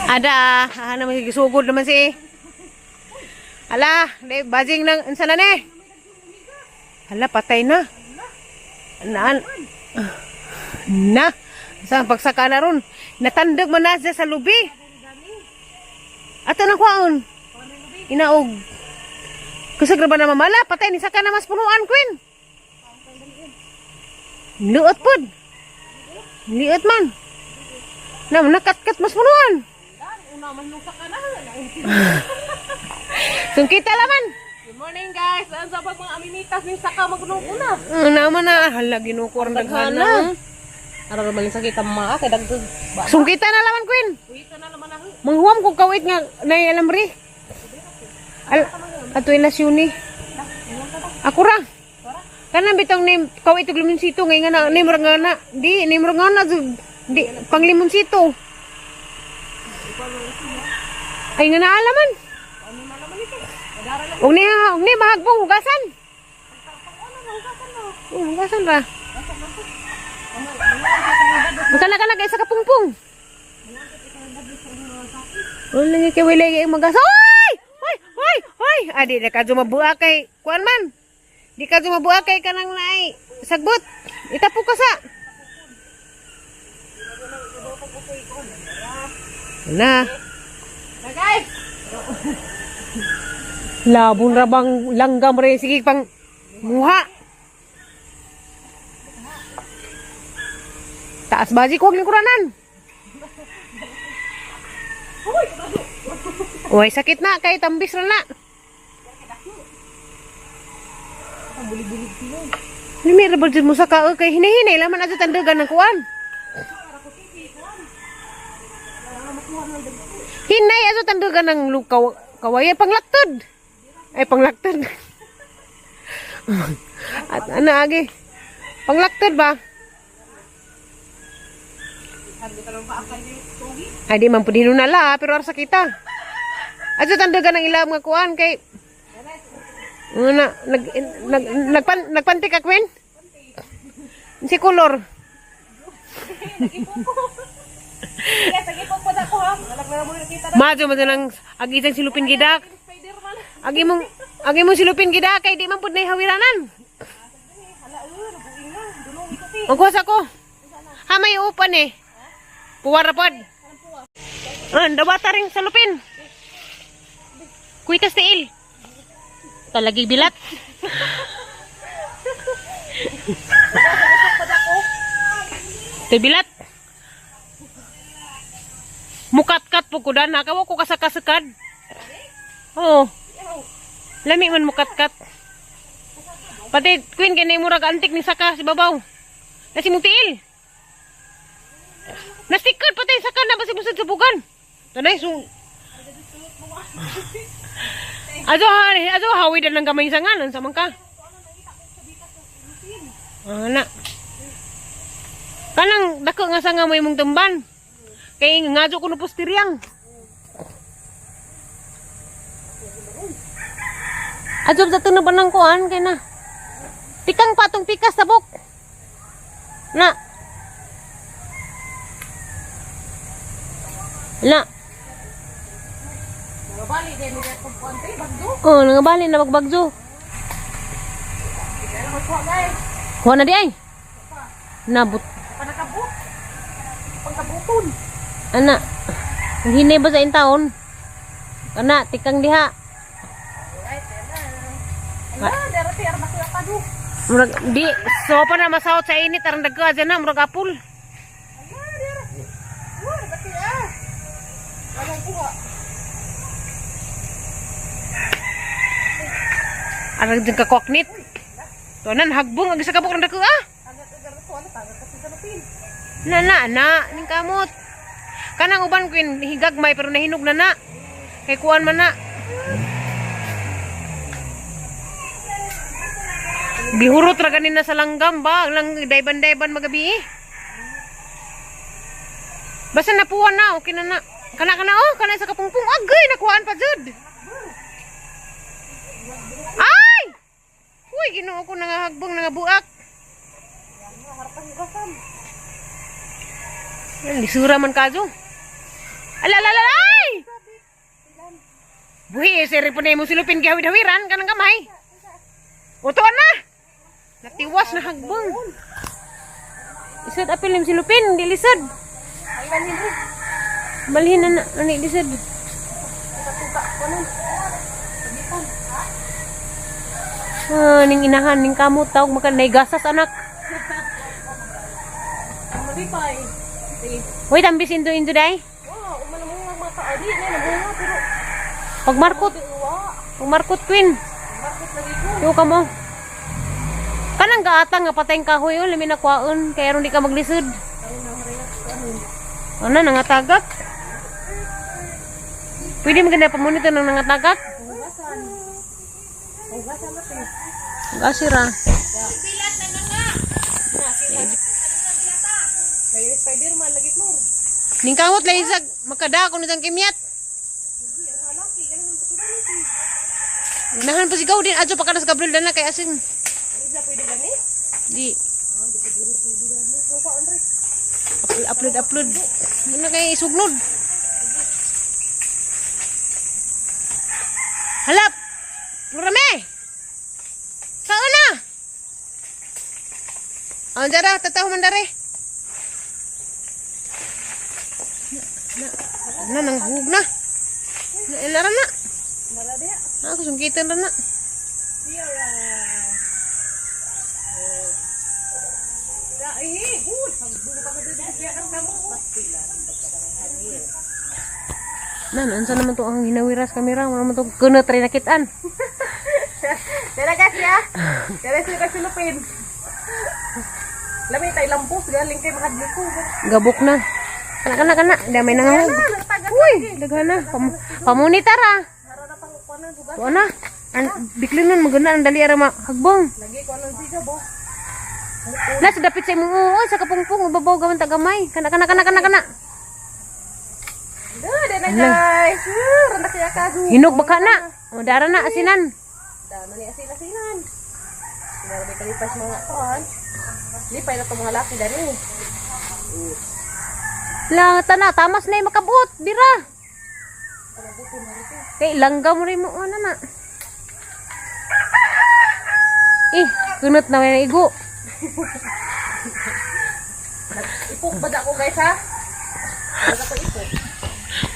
Ada, ah, naman gisugod naman si. Ala, di bajing nang unsa na ni? Hala, patay na. Naan. Na. Sa pagsaka na ron. Natandag man na siya sa lubi. Ato na kwaon. Inaog. Kusog ra ba na mamala? Patay ni saka na mas punuan, Queen. Liot pod. Liot man. Na, nakatkat mas punuan. Una man nung saka na. Sungkita laman. Good morning, guys. Ang sa pag mga aminitas ning saka magunong una. Ano naman na, hala, ginukor ang daghana. Ara ra malin sakit ang mga kay dagdag. Ba. Sungkita na laman, Queen. Kuita na naman ako. Manghuam kong kawit nga nay alamri. Al atoy na siyuni. Ako ra. Kanang bitong name kawit og limonsito ngay nga na name ra nga na. Di name ra nga na jud. Di pang limonsito. Ay nga na alaman. Og ni mahagbong hugasan. Oh, hugasan ra. Magkana ka na kay sa kapungpung. Wala nga kay wala kay magas. Oy! Oy! Oy! Oy! Adi na ka jumabuha kay kuan man. Di ka jumabuha kay kanang naay sagbot. Itapo ka sa. Na. Na, guys. Labon ra bang langgam re sige pang muha. Taas baji ko lingkuranan. Uy, sakit na kay tambis ra na. Limi ra ba jud mo sa ka kay hinihinay laman adto tandagan ng kuan. Hinay adto tandagan ng lukaw kawayan panglaktod. Ay panglaktod. At ano agi? Panglaktod ba? Ay di man pud hinunala pero arsa kita. Adto tandagan ng ilam nga kuan kay Una, nag, nag, nagpan, nagpanti ka, Queen? Si color. Yes, sige po po na ko ha. Alag na mo nakita na Madyo man lang agi isang silupin gidak. Spider-Man. Agi mong silupin gidak kay di man pud nay hawiranan. Hala, nabuing na. Dunong ito ti. Magkuha ko. Ha may upan eh. Puwara pod. Ah, dawata ring salupin. Kuitas tiil. Talagi bilat. Te bilat. Mukat-kat po ko dan. Nakawa ko kasakasakad. Oo. Lami man mukat-kat. Pati, Queen, kaya murag antik ni Saka si Babaw. Nasi mong tiil. Nastikad pati saka na basi busod sa bugan. Tanay sung. Azo ha, azo hawi dan ng gamay sangan unsa man ka? Ana. Kanang dako nga sanga mo imong tumban. Kay ngadyo kuno postiryang. Azo sa na banang kuan kay na. Tikang patong pikas tabok. Na. Na. Nabali din ni kong kuante bagdo. Oh, nangabali na bagbagzo. Kaya magkuha, guys. Kuha na di ay. Nabot. Panakabot. Pangkabuton. Ana. Ang hinay ba sa intaon? Ana, tikang diha. Alright, na. Ala, dara ti ara makuha pa do. Murag di so pa na masawot sa init aron dagka dyan na murag apul. Ala, dara. Wah, dati ah. Walang kuha. Arang dyan ka koknit. Tuanan hagbong ag sa kabok ng dagka ah. Agar-agar ko ano tagar kasi sa lupin. Na na na ning kamot. Kanang uban ko yun, higagmay pero nahinog na na. Kay kuan man na. Gihurot ra ganin na sa langgam ba? Lang dayban-dayban magabi eh. Basta napuan na, okay na na. Kana kana oh, kana sa kapungpung. Agay, nakuhaan pa jud. Ay! Uy, Ginoo ko nangahagbong nangabuak. Harapan hugasan. Yan, lisura man kazo. Ala, ala, ala, ay! Buhi, sir, po na mo silupin gihawid-hawiran kanang gamay. Utuan na! Natiwas na hagbong. Isod apil nim silupin, di lisod. Ay, Henry. Balhin na na, ano lisod. Tuta ko nun. Sabitan. Ah, ning inahan ning kamot tawag maka naigasas anak. Malipay. Sige. Hoy, tambis indo indo day. Wow, umano mo nga mga kaadi na namunga pero Pagmarkot, wa. pagmarkot queen. Bakit lagi ko? Yo ka mo. Kanang gaata nga patay kahoy oh, lami na kwaon kay aron di ka maglisod. Ano nangatagak? Pwede maganda pa monitor ng nangatagak? Hugasan. Hugasan natin. Gasira. May Spiderman lagi ko. Ning kamot lay isag makada ko nitang kimyat. Ganahan pa si din adyo pa kada sa Gabriel dana kay asin. Isa pwede gani? Di. Upload, upload, upload. Ano kay isugnod? Halap! Plurame! Saan na? Ang dara, tataw man dare. Na, na, nanghug na. Na, ilara na. Mara diha. Ako, sungkitan ra na. Sierra. Eh, good. Nan, unsa naman to ang hinawiras kamera? Wala naman to kunot rin nakitaan. Dala guys ya. Dala sila silupin. Lami tay lampos galing kay makadli ko. Gabok na. Kana kana kana, damay na nga. Uy, daghan na. Pamunitar ah. Hara na pang kuanan bugas. Tuwa na. Ang bikli nun, maganda ang dali ara ma hagbong. Lagi ko anong siga bo. Na sa dapit sa imong oo, sa kapungpong ubabaw gaman tagamay. Kana kana kana kana kana. Da, na guys. Randa kaya ka. Hinog baka na. O dara na asinan. Dano ni asin-asinan. Meron may kalipas mga kuan. Lipay na itong mga laki dani. Lang tana tamas na makabot dira. Kay langgam rin mo ana na. Eh, kunot na may igo. Ipok ba ako guys ha? Wala ko ipok.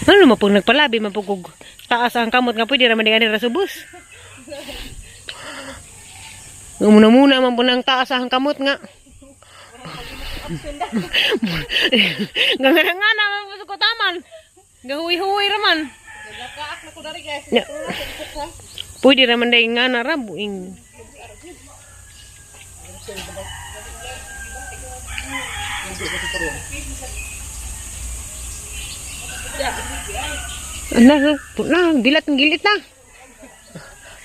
Ano mo pag nagpalabi mapugog taas ang kamot nga pwede ra man ra subos. Muna muna man po ng taas ang kamot nga. Nga nga nga naman po sa kutaman. Gahuwi-huwi raman. Nagakaak na ko dari guys. Ya. Ito na ipok ha. Pwede raman dahil nga na ra buing. Ala, na, bilat ng gilit na.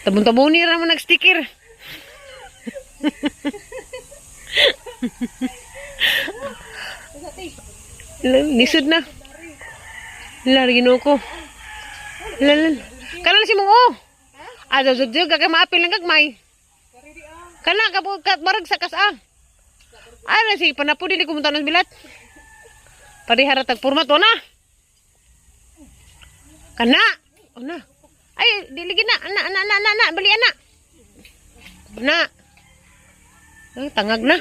Tabon-tabon ni raman nag-sticker. Ala, lisod na. Ala, ginoo ko. Ala, ala. Kanan si mong oh. Ah, jug kay maapil lang gagmay. Kana ka kat barag sa kas-a. Ay, na si panapo dili kumunta ng bilat. Parihara tag purma to na. Kana. O na. Ay, dili gid na. Ana, ana, ana, ana, ana, bali ana. Na. Ay, tangag na.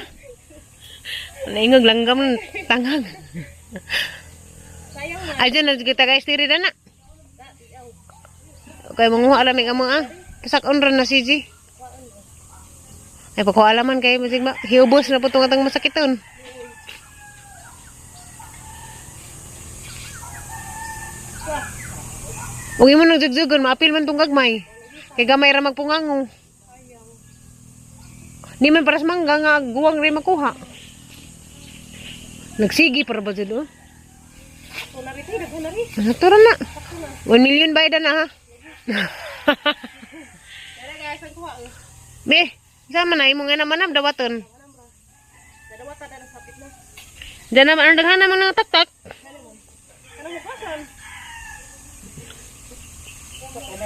Naingog langgam tangag. Sayang na. Ay, dyan na kita guys, tiri na na. Kay manguha alam ang mga Pasakon ra na si G. Ay, pagkuha alaman kay masig ma. Hiubos na po itong atang masakiton. Huwag mo nang jugjugon, maapil man tong gagmay. Kay gamay ra magpungango. Di man paras mangga nga guwang rin makuha. Nagsigi para ba dyan, oh? Ako na rin, ako na rin. Tara na. 1 million bayad na ha. Dala guys, ang kuha oh. Be, sama na imong nga naman dawaton. Dalawa ta na sapit na. Diyan naman ang daghan naman ng taktak. Ano hugasan?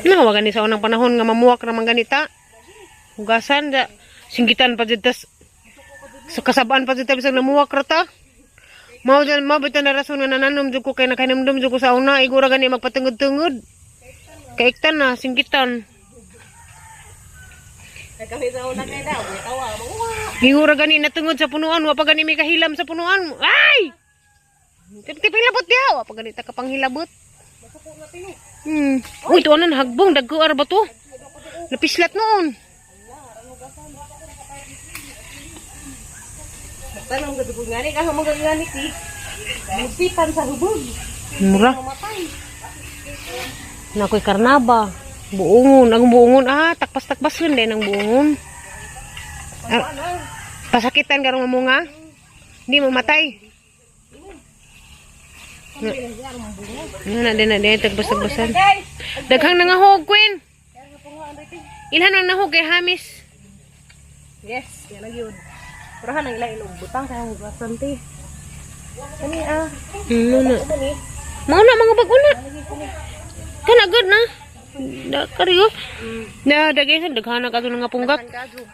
Nawa gani sa unang panahon nga mamuwak raman ganita. Hugasan da singgitan pa jud tas sa kasabaan pa jud ta bisag namuwak ra ta. Mao dyan, mao bitaw na rason nga nananom jud ko kay nakahinumdum jud ko sa una, igura gani magpatungod-tungod. Kaiktan na, singgitan. Ay kami sa una kay daw, tawa mo. Igura gani natungod sa punuan, wa pa gani may kahilam sa punuan. Ay! Tiping labot diha, wa pa gani ta kapanghilabot. Uy, tuwa na hagbong, dagko ba to? Napislat noon. Tanong gud ko ngani ka mo ngani ti. Lupitan sa hubog. Mura. Mamatay. Na ako'y karnaba. Buongon. Ang buongon. Ah, takpas-takpas yun din ang buongon. Ah, pasakitan karong mamunga. Hindi mamatay. Na, na, na, na, tagpas-tagpasan. Guys, Daghang nangahog, Queen. Ilhan ang nahog kay Hamis. Yes, yan ang yun. Pero hanang ila ilog butang kaya ang gasan ti. Kani ah. Na. Ano ni? Mga na, mga bago na. Kana good na. Da kariyo. Na dagay sa daghana ka nga punggak. Kan kadyo.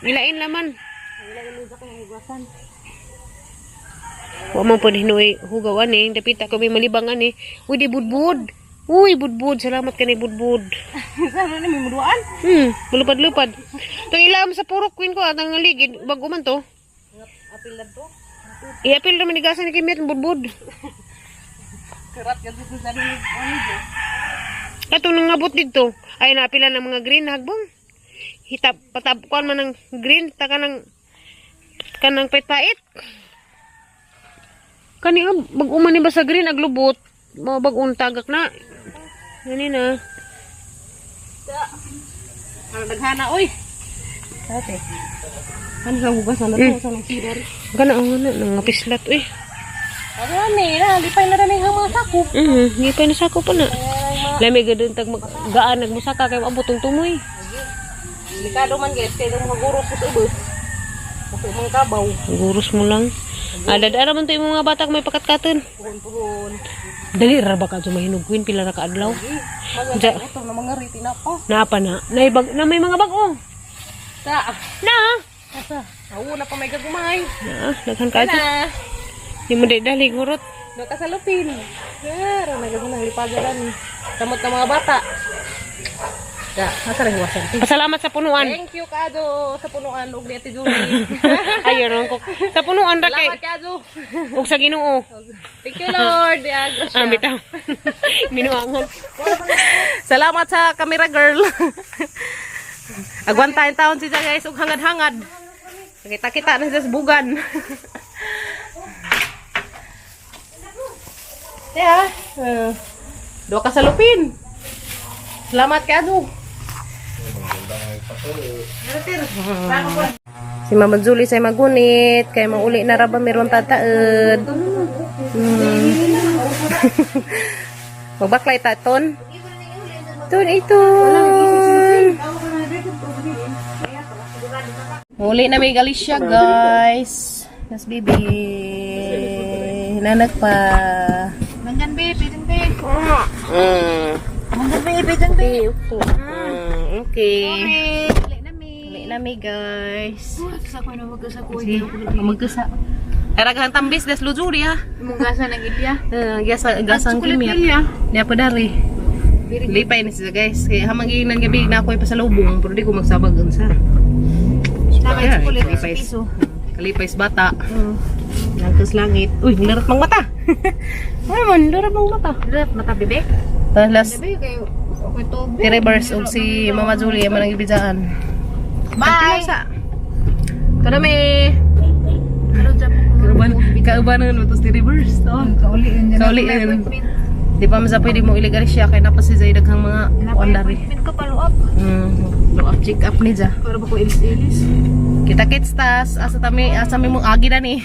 Ilain laman. Ila ilog sa kaya hugasan. Wa man pud hinuoy hugaw ani, dapita ko may malibang ani. Uy, di budbud. Uy, budbud, salamat kanay budbud. Sa ano ni may muduan? Malupad-lupad. Tong ilam sa purok queen ko atang ligid bago man to. Apil na to. Iapil naman ni gasan ni Kimit ang budbud. Karat kadyo sa ni ano. Katong nangabot didto. Ay naapila ng mga green hagbong. Hitap patab kuan man ng green taka ng kanang pait-pait. Kani nga bag-o man ni ba sa green aglubot. Mga bag-ong tagak na. Gani na. Ano daghana oy. Ate. Ano lang hugasan na to sa nang sidor. Gana ang ano, nangapislat uy. Ano ni na lipay na rin ang mga sako. Hindi pa nasako pa na. Lami gadun tag mag gaan nagmusaka kay maabot tong tumoy. Delikado man guys kay nang maguro ko sa ubos. Kasi mga kabaw. Guros mo lang. Ah, dadara man to imong mga bata kung may pakatkaton. Puhon-puhon. Dali ra ba ka sumahinog queen pila ra ka adlaw? Maganda ito na mga ritina pa. Naa pa na. Naibag na may mga bag-o. Sa. Na. Asa. Awo na pa may gagumay. Na, daghan ka ato. Na. Di mo dali gurot. Do ka sa lupin. Pero nagagumay lipagalan. Samot na mga bata. Da, asa rin huwasan. Pasalamat sa punuan. Thank you Kado sa punuan og ni Ate Julie. Ayun ko. Sa punuan ra kay Salamat Kado. ug sa Ginoo. Thank you Lord. Yeah, grasya. Ah, bitaw. Minuangan. Salamat sa camera girl. Agwantahin taon siya guys ug hangad-hangad. Kita-kita na siya sa bugan. Yeah. Duha ka sa lupin. Salamat kay ano. Si Mama Julie say magunit kay mauli na ra ba meron tataed. Magbaklay ta ton. Ton iton. Muli na may Galicia, guys. Yes, baby. Nanag pa. Manggan be, pitan be. Manggan be, pitan be. Okay. Sorry. Dali na mi. Muli na may, guys. Sa ko na magkasa ko. Sige, magkasa. Aragahan tambis des lujuri ha. Imong gasa ng ilya. Gasa gasang Chocolate kimia. ilya. Niya pa dari. Lipay na siya guys. Kaya hamang ginan gabi na ako'y pasalubong pero di ko magsabag unsa. Tama Yeah, chocolate kalipay. piso. Kalipay sa bata. Nagkas langit. Uy, larap mang mata. Ay man, larap mang mata. Rap mata bebe. Talas Bebe kayo. Okay to. reverse og si Mama Julie man ang ibidaan. Bye. Sa. Kanami. Hello jam. Kauban kauban mo to si reverse to. Kauli yun. Kauli yun. Di pa man sa pwede mo illegal siya kay napa si Zay daghang mga kuan dari. Appointment ko follow up. Look up check up ni ja. Para ba ko ilis-ilis? Kita kits tas asa tami asa mi mong agi na ni.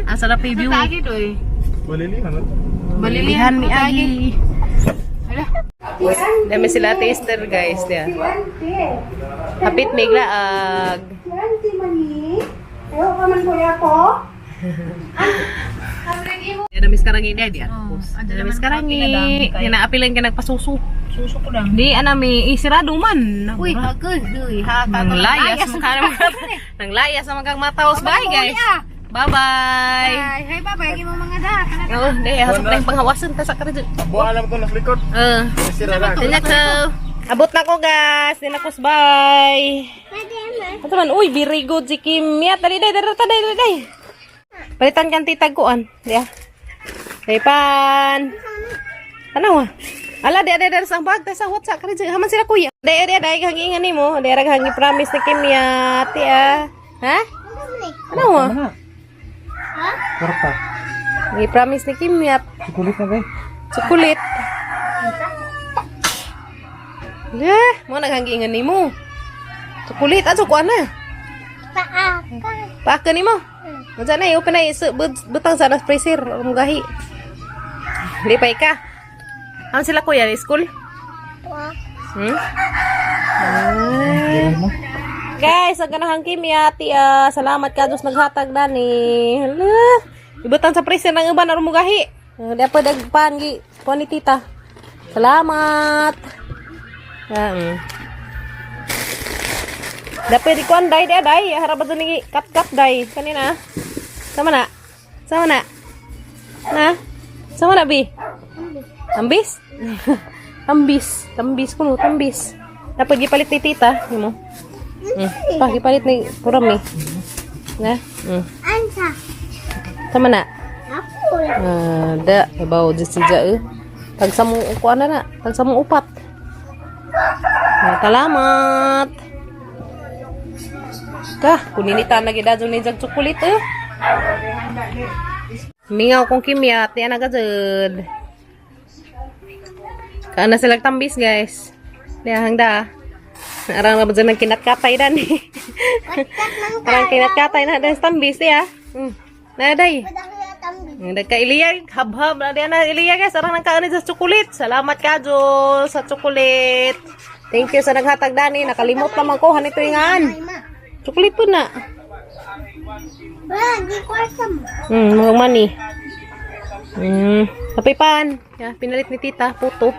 Asa na preview. Sa agi doy. Malilihan na to. Balilihan mi agi. Hala. Dami sila taster guys diya. Hapit mig laag. 20 mani. Ayaw ka man kuya ko. Dami karangi diya diya. Oh, Dami karangi. Ginaapilan ka nagpasuso. Suso ko lang. Di anami isirado man. Uy, hagoy, uy, ha, Nang layas man ka nang layas man kang mataos bye guys. Bye-bye. Hi, bye-bye. Kimo mga da. Oh, di hasok na yung panghawasan ta sa karidyo. Buha lang ito nas likod. Sira lang. Dinako. Abot na ko, guys. Dinakos, bye. Ano man, uy, very good si Kim. Ya, dali, dali, dali, dali, dali, dali. Palitan kang titaguan. Di ah. Daypan. Ano ah? Ala, di, di, di, sa bag, sa WhatsApp, karidyo. Haman sila, kuya. Di, di, di, hangingan ni mo. Di, hangi promise ni Kim ya. Ti, ah. Ha? Ano ah? Korpa. Hangi promise ni Kim ya. Kulit na ba? Sukulit. Eh, mo naghangingan nimo. Sukulit ato ko ana. Paa. Paaka nimo. Unsa na open na butang sa nas freezer mo gahi. Lipay ka. Ang sila kuya ni school? Guys, ang ganahang kimya, tia. Salamat ka Diyos naghatag dani. Hala. Ibutang sa freezer ng uban aron mo gahi. Dapat dagpan gi kuan ni tita. Salamat. Dapat di kuan day day day harap ba ni kat kat day kanina. Sama na. Sama na. Na. Sama na bi. Ambis? Ambis. Tambis kuno, tambis. Dapat gipalit ni tita, nimo. Pa gipalit ni Purami. Na? Ansa. Sama na. Ako. Ah, da, ibaw di si Ja eh. Tag sa mong kuan na na, tag sa mong upat. Ah, salamat. Ka, kuninita na gid adyo ni jag chocolate eh. Mingaw kong kimyat, di ana gajud. Kaan na silang tambis, guys. Di hangda. Arang na ba dyan ng kinatkatay dan eh. Arang kinatkatay na dan sa tambis, di ah. Naday. Nagka-Iliya, habhab na diyan na Iliya guys, arang nang kaon sa chocolate. Salamat ka Diyos sa chocolate. Thank you sa naghatag dani, nakalimot naman ko hanito ingan. Chocolate po na. Wala, di ko alam. Mga money. Kapipan. Ya, pinalit ni tita, puto.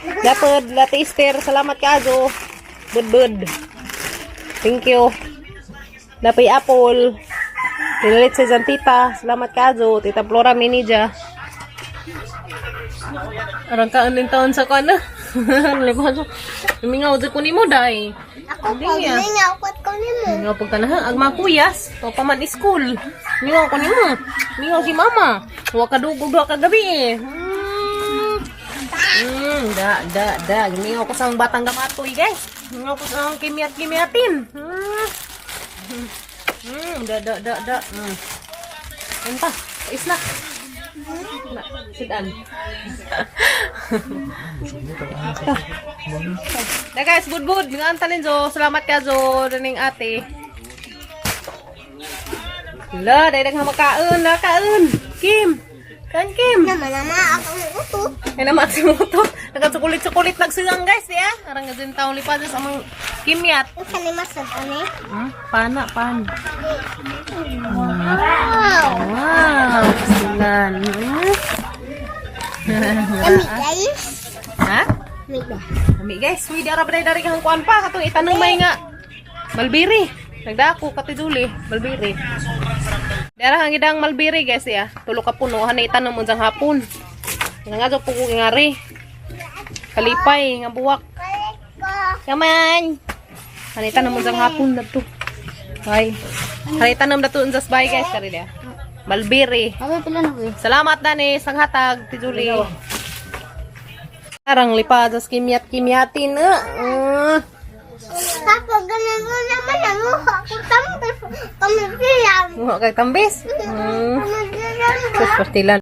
Dapat, Late Esther, salamat ka Ajo. Bud-bud. Thank you. Dapat apple. Pinalit sa dyan, tita. Salamat ka Ajo. Tita Flora Minija. Arang kaan din taon sa kana. Libaso. Mingaw dyan ko ni mo, day. Ako Hindi po, niya. mingaw ko nimo. Mingaw pag kanaha, ag makuyas, to pa man school. Mingaw ko nimo. Mingaw si mama. Wa ka dugog wa ka gabi eh. Da da da. Mingaw ko sa mga batang gamatoy, guys. Mingaw ko sa mga kimiyat kimiyatin. Da da da da. Enta, isna. Na, sidan. Da guys, budbud, nga ang talin zo. Salamat ka zo, daning ate. La, dahil nang makaon, la kaon. Kim. Kan Kim. Naman naman ako ng utot. Ay naman si Moto. Nagkatsukulit-sukulit nagsilang guys, ya. Arang nga din taong lipa sa among kimyat. Ang kalimasad, ano eh? Pana, pan. Wow! Wow, silan. Yummy, guys. Ha? Mega. Ami guys, uy, di ara ba dari kang kuan pa katong itanong may nga. Malbiri. Nagdako katiduli, malbiri. Di ara ang idang malbiri guys ya. Tulo ka puno hanay itanom mo diyang hapon. Nga nga jud ko ngari. Kalipay nga buwak. Balik ko. Yaman. Hanay itanom mo diyang hapon dadto. Bye. Hanay itanom dadto unjas bye guys kari dia. Malbiri. Ako pala na ko. Salamat Dani, sang hatag ti Julie. Arang lipadas kimyat kimyatin eh. Tapos ganun mo naman ang mukha ko. Tambis. Kami bilang. Kay tambis. Kami bilang ba? Sus, partilan.